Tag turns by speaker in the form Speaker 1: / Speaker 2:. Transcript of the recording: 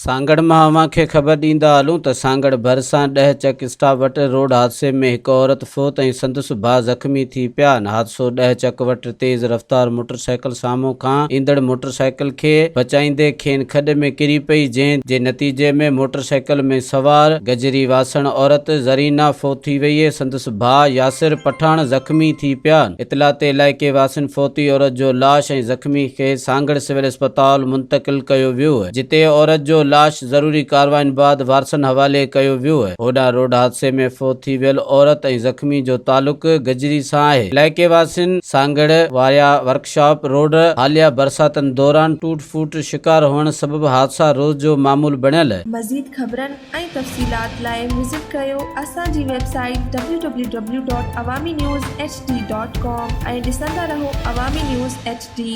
Speaker 1: سانگهڙ مان اوهان کي خبر ڏيندا هلون ته سانگهڙ ڀرسان ڏهه چڪ اسٽاپ وٽ روڊ حادثي ۾ هڪ عورت فوت ۽ سندس ڀاء زخمي ٿي پيا. حادثو ڏهه چڪ وٽ تيز رفتار موٽرسائيڪل سامهون کان ايندڙ موٽرسائيڪل کي بچائيندي کين کڏ ۾ ڪري پئي جنهن جي نتيجي ۾ موٽرسائيڪل ۾ سوار گجري واسڻ عورت زرينا فوت ٿي وئي سندس ڀاء ياسر پٺاڻ زخمي ٿي پيا. اطلاع تي علائقي واسين فوتي عورت جو لاش ۽ زخمي کي سانگهڙ سول اسپتال منتقل ڪيو ويو جتي عورت جو لاش ضروري ڪارروائين بعد وارثن حوالي ڪيو ويو. هوڏانهن روڊ حادثي ۾ فوت ٿي ويل عورت ۽ زخمي جو تعلق گجري سان آهي. علائقي واسين سانگهڙ واريا ورڪشاپ روڊ حاليه برساتن دوران ٽوٽ ڦوٽ شڪار هئڻ سبب حادثا روز جو معمول بڻيل.
Speaker 2: مزيد خبرن ۽ تفصيلات لاء وزٽ ڪريو اسان جي website W W W dot Awami news H D dot com ۽ ڏسندا رهو عوامي نيوز ايڇ ڊي.